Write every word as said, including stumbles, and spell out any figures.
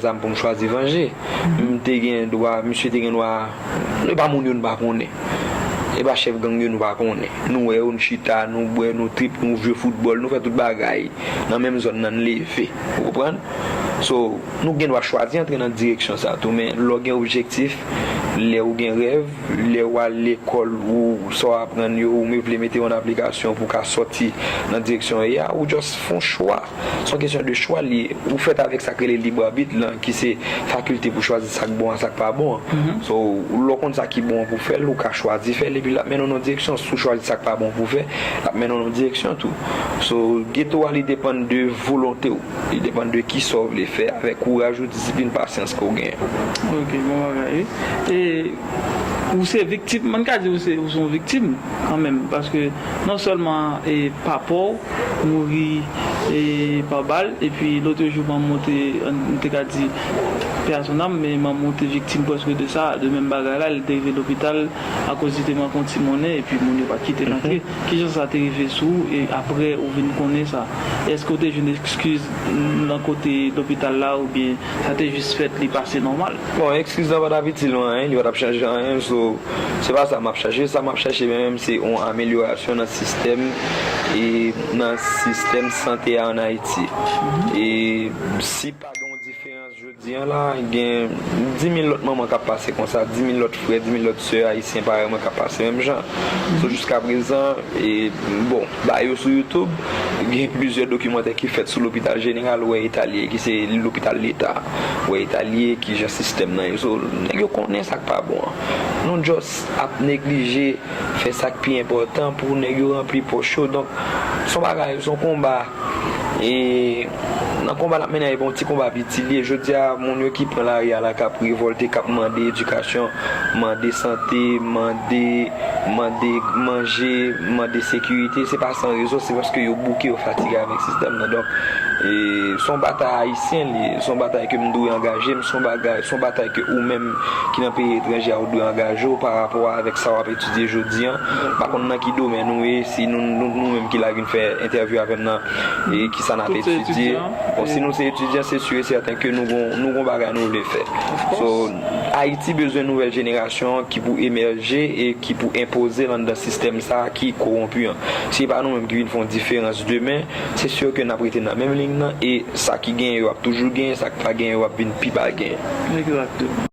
zam pou m chwazi vanje. M te gen dwa, misye te gen dwa, e pa moun yo nou pa konnen. E pa chèf gang yo nou pa konnen. Nou wè yo, nou chita, nou bwè, nou trip, nou jwe foutbòl, nou fè tout bagay nan menm zòn nan, n leve. Ou konprann? So, nou gen dwa chwazi antre nan direksyon sa tou, men lè w gen objektif, lè w gen rèv, lè w al lekòl, ou sa w aprann yo, ou vle mete yo an aplikasyon pou w ka sòti nan direksyon w ye a, ou just fè yon chwa. Se yon kesyon de chwa li ye. Ou fèt avèk sa k rele lib abit lan, ki se fakilte pou chwazi sa k bon a sa k pa bon an. So, lè w konn sa ki bon an pou fè l, ou ka chwazi fè l, epi l ap mennen w nan yon direksyon. Si w chwazi sa k pa bon pou fè, l ap mennen w nan yon direksyon tou. So, geto a, li depann de volonte w. Li depann de kisa w vle fè avèk kouraj ou, disiplin, pasyans ke w genyen. Ok, bon bagay, wi. E ou se viktim, mwen ka di ou se, ou se yon viktim kanmenm, paske non sèlman e papa w mouri e pa bal, epi lòt jou m monte, m te ka di pè a son nanm, men m monte viktim prèske de sa, de menm bagay la, li te rive lopital akoz li te manke yon ti monnen, epi moun yo pa t kite l antre. Kijan sa te rive sou ou, e apre ou vin konnen sa? Èske ou te jwenn ekskiz nan kote lopital la, oubyen sa te jis fèt, li pase nòmal? Bon, ekskiz lan pa t ap itil mwen anyen, li pa t ap chanje anyen, so, se pa sa m ap chache. Sa m ap chache menm, menm, se yon amelyorasyon nan sistèm, e nan sistèm sante a ann Ayiti. E si pa gen yon diferans, jodi a la, gen di mil lòt manman k ap pase konsa, di mil lòt frè, di mil lòt sè ayisyen parèy mwen k ap pase menm jan. So, jiska prezan, e, bon, ba yo sou YouTube, gen plizyè dokimantè ki fèt sou lopital jeneral, ou wè eta l ye, ki se lopital leta. Ou wè eta l ye, kijan sistèm nan ye. So, nèg yo konnen sa k pa bon an. Nou just ap neglije fè sa k pi enpòtan pou nèg yo ranpli pòch yo. Donk, se yon bagay, se yon konba. E nan konba n ap mennen an, e pa yon ti konba piti li ye. Jodi a, moun yo ki pran lari a la, k ap revòlte, k ap mande edikasyon, mande sante, mande, mande manje, mande sekirite, se pa san rezon, se paske yo bouke, yo fatige avèk sistèm nan. Donk, e, se yon batay ayisyen li ye, se yon batay ke m dwe angaje m, se yon bagay, se yon batay ke ou menm ki nan peyi etranje a, ou dwe angaje w pa rapò avèk sa w ap etidye jodi a. M pa konn nan ki domèn ou ye, si nou, nou, nou menm ki la vin fè entèvyou avè m nan, e kisa n ap etidye. Bon, si nou se etidyan, se si e sèten ke nou gon, nou gon bagay nou vle fè. So, Ayiti bezwen nouvèl jenerasyon ki pou emèje e ki pou enpoze l anndan sistèm sa a ki kowonpi an. Si e pa nou menm ki vin fè yon diferans demen, se si ke n ap rete nan menm liy nan, e sa ki genyen yo ap toujou genyen, sa k pa genyen yo ap vin pi pa genyen. Egzakteman.